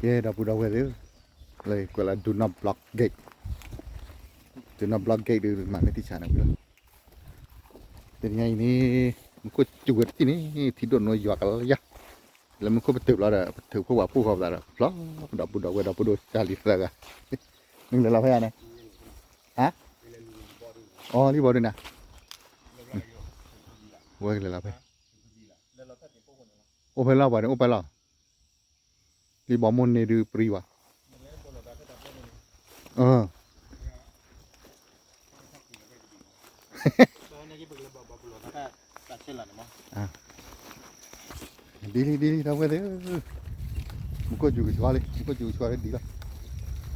ကဲ ဒီပုၢ်ဒီဝဲၢ်သ့ၣ်, လၢကွဲးလၢ do not block gate, do not block gate ဒုး မၤမ့ၢ်တံၢ်ဆါန့ၣ်ဝံၤလီၤ. တနံၤညါအံၤန့ၣ် မူခိၣ်စူၤဝဲတထံၣ်န့ၣ် ထံဒိၣ်နိယွၤကလၢယါ, လၢမူခိၣ်ပတုာ်ဘျီဒီး ပထုးဖှိၣ်ဝးဖှိၣ်ဃီပသးဒီး ဖျီဒီပုၢ်ဒီဝဲၢ်ဒီပုၢ်ဒီဝဲၢ်ကၢ်လံၤသၢဂၤ, နကလဲၤလီၤဖဲယၤန့ၣ်, ဟါ, အီလံဘီဒုးနၤ, ဝဲကလဲၤလီၤဖဲ, အိၣ်ဖဲလီၤပှၤန့ၣ် အိၣ်ပာ်လီၤ လံဘီမိၢ်န့ၣ်ဒုးပြံဝဲ, ဒ်လံ ဒ်လံ ဒီပုၢ်ဝဲၢ်သ့ၣ်, မူခိၣ်စူၤကဆှီလံ မူခိၣ်စူၤကဆှီလံဒ်လီၤ,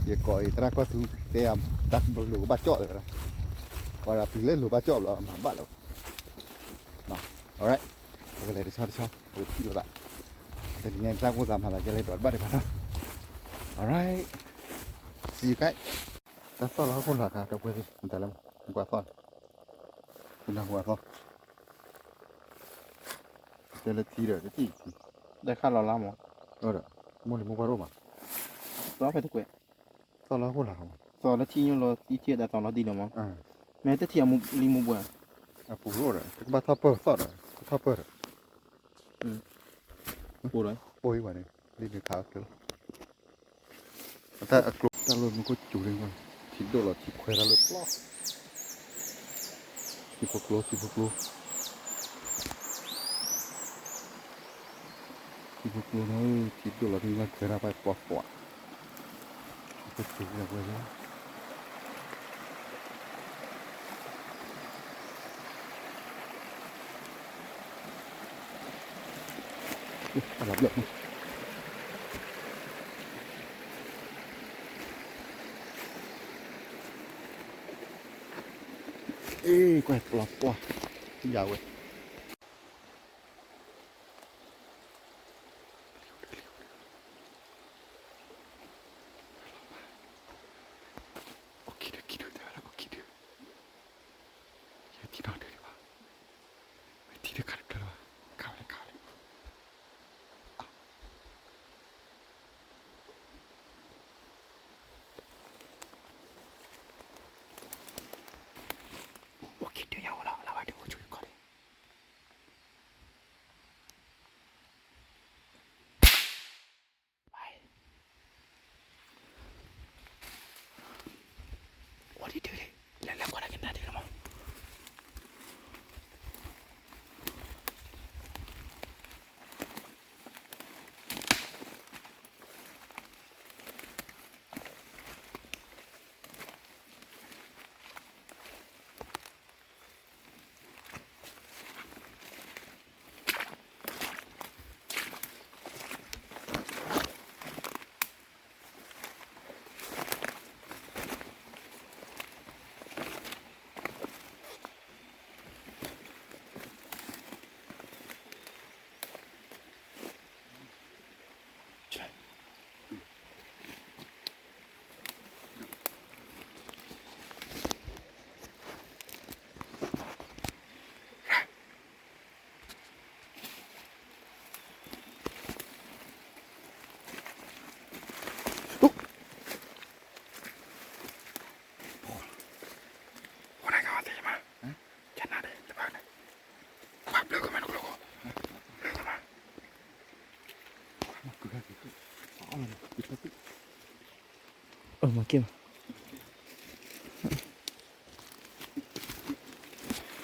ယကိးအံၤ သရၣ်ကီၢ်သူတဲယၤ တၢ်လိၤကဘၣ်ကၠီၣ်လၢၤ, ပှၤဒီးပျံၤလၢလိၤဘၣ်ကၠီၣ်ဘျီ မၤဘၣ်လၢၤ Alright, ပကလဲၤတဆီတဆီ ပကထံၣ်လိာ်သး, တနံၤညါတၢ်အိၣ်သးမၤသးကဲလၢဒီးတဘၣ်ဒံးဘၣ်နီၤ, Alright, see you guys. တၢ်သီၣ်လၢဟီၣ်ခိၣ်လာ်ခါ ဒီပုၢ်ဝဲၢ်သ့ၣ် မတၤလဲၣ်မး မကွၢ်သီၣ်န့ၣ်, မနၢ်ဟူအသီၣ်, တဲလၢထံဒီးတထံၣ်ထံ, ဒီးခါလီၤလါမး, ဒီး, မိၢ်လံၤမိၢ်ပှၢ်တအိၣ်မး, သီၣ်ဖဲတကွဲး, သီၣ်လၢဟီၣ်ခိၣ်လာ်ခါမး, သီၣ်လၢထံညိလီၤသံထံအတၢ်သီၣ်လီၤဒ်န့ၣ်မး, မ့ၢ်တထံၣ်အမူလံၤမိၢ်ပှၢ်, အပူၤရိၣ်ဒီး တကဘၣ်ထီၣ်ပၢၢ်သီၣ်ဒီး ကထီၣ်ပၢၢ်ဒီး ပိၢ်အံၤဘၣ်န့ၣ် လံန့ၣ်ခးအကျိၤလီၤ, အတၢ်အကျိၤ တၢ်လၢမူခိၣ်စူၤန့ၣ်, ထံဒိၣ်လီၤထံခွဲးတၢ်လၢပျီ, ထံဖိကျိ ထံဖိကျိ, ထံဖိကျိန့ၣ် ထံဒိၣ်လီၤထံခွဲးတၢ်ပှၤပျီပှီၤ, မူခိၣ်စူၤဝဲဝဲလီၤ အ့ ကွၢ်ပျီပှၢ်, ယၤဝဲ, အိၣ်ခံဒု ခံဒု တဲဝဲဒၣ်အိၣ်ခံဒု, ယထံၣ်နီၣ်ဒုဒံးဘၣ်, မ့ၢ်ထံၣ်တခါတကျၢၤလၢၤဘၣ်, ခးဝဲလဲၣ် ခးဝဲလဲၣ် အိၣ်ခံဒု ယၤဝဲလီၤ လၢဝဲဒု အိၣ်ဆူၣ်ယခီၣ်ဒံး အိၣ်ဒံးဒုးလံ, လ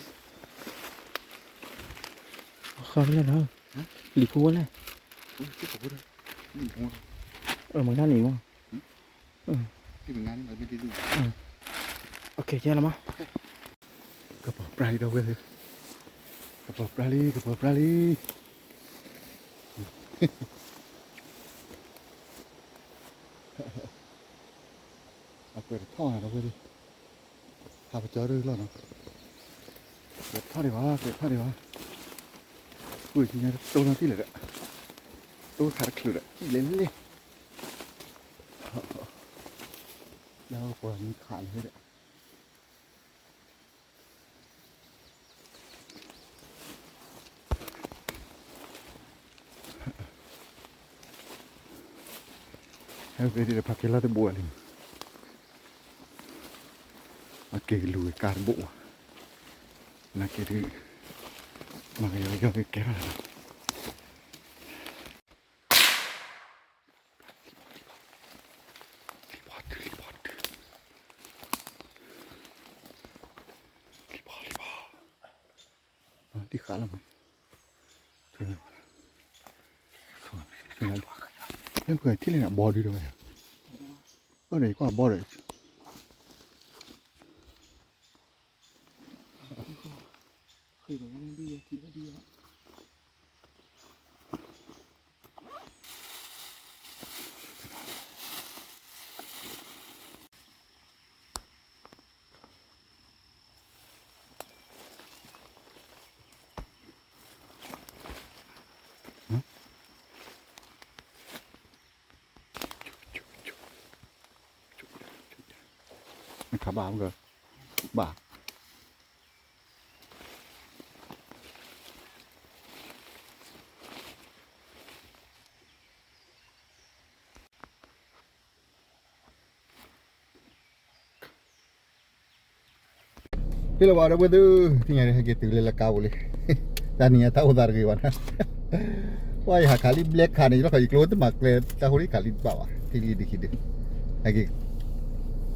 ဲၤလဲၤကွၢ်လၢကနၣ်ဒုးလီၤမး. ဃီဖဲလဲၣ်နီၤ, လံၤဖိဝဲလဲၣ်, မၤကနၣ်န့ၣ်မး, ကဲလီၤမး, ကပီၤပြၢ်လံဒီပုၢ်ဝဲၢ်သ့ၣ်, ကပီၤပြၢ်လံ ကပီၤပြၢ်လံ, အကွဲးတထီၣ်ဒီပုၢ်ဝဲၢ်သ့ၣ်, ဟးပကၠီဒုလီၤနီၤ, ကွဲးတထီၣ်ဒံးဘၣ် ကွဲးတထီၣ်ဒံးဘၣ်, ကွၢ်ညါတိၢ်နီၣ်တံၢ်လၢၤဒီး, တိၢ်ခးတချုးဒီး အံၣ်လဲၣ်လဲၣ်, လၢပှၤမံခးလၢၤဒီး ဟဲက့ၤဒီး ပှၤက့ၤလီၤတဘိလံ, အက့ၤကလူၤက့ၤကါတဘိ, နာ်က့ၤဒုး, မၤကယီကယီက့ၤကဲထီၣ်လီၤ. လံၤဘီတုၤ လံၤဘီတုၤ, လံၤဘီ လံၤဘီ, တံၢ်ဃာ်လီၤမး, ထံၣ်လံနဘီဒုးဒီး, အၢ ဒီးယကွၢ်ဘီဒီး ခးဘၣ်မ့ၢ်က, ဘၣ် ဟ့ၣ်လီၤဘၣ်ဒီပုၢ်ဝဲၢ်သ့ၣ်, သ့ၣ်ညါန့ၣ် ဟဲက့ၤတုၤလၢလၢကါပူၤလံ, တၢ်နံၤညါတၢ်အိၣ်သးတဂ့ၤဘၣ်နီၤ, ပှၤယဟးခးလံဘျဲခးန့ၣ် ယလီၤခီၣ်ယကျိတမၤကျဲ တၢ်ဟိလံခးလံတဘၣ်ဘၣ်, ထံလံဒံးခံဒုး, ဟဲက့ၤ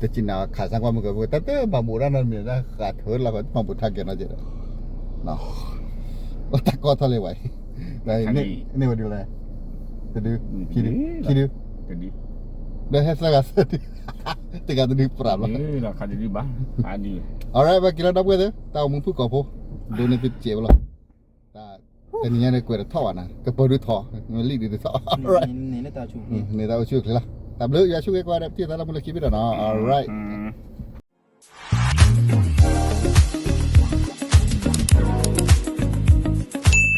တစံးနၤခးစၢ်ကွၢ်မုၢ်ကဝဲ တၢ်တမၤဘူးတၢ်နီတမံၤ တၢ်ဃးထၢလီၤ တမၤဘူးထါကဲနီတစဲးဒီး, တၢ်ကီထီၣ်လၢဝဲ, န့ၢ်ဝဲဒ်လဲၣ်, တဒု, ခံဒု, ခံဒု, ဒီးဟဲသၢဂၤသၢဒု, တဂၤတဒုပြးလီၤ, အရၢ ပက့ၤလီၤဒီပုၢ်ဝဲၢ်သ့ၣ်, တၢ်အိၣ်မူဖုၣ်ကိာ်ဖိ, ဒိးန့ၢ်သုတစဲးဝဲလီၤ, တနံၤညါန့ၣ် ကွဲးတထီၣ်ဘၣ်နၤ ကပၢၤဒုးထီၣ်, လံၣ်ဒုးတထီၣ်, န့ၣ်တၢ်အိၣ်ဆူၣ်အိၣ်ချ့လီၤ, တၢ်ဘျုးယွၤဆိၣ်ဂ့ၤကိးဂၤဒဲး ပထံၣ်သးလၢမူလၢခံဘ့ၣ်ဒီးနီၤ, alright.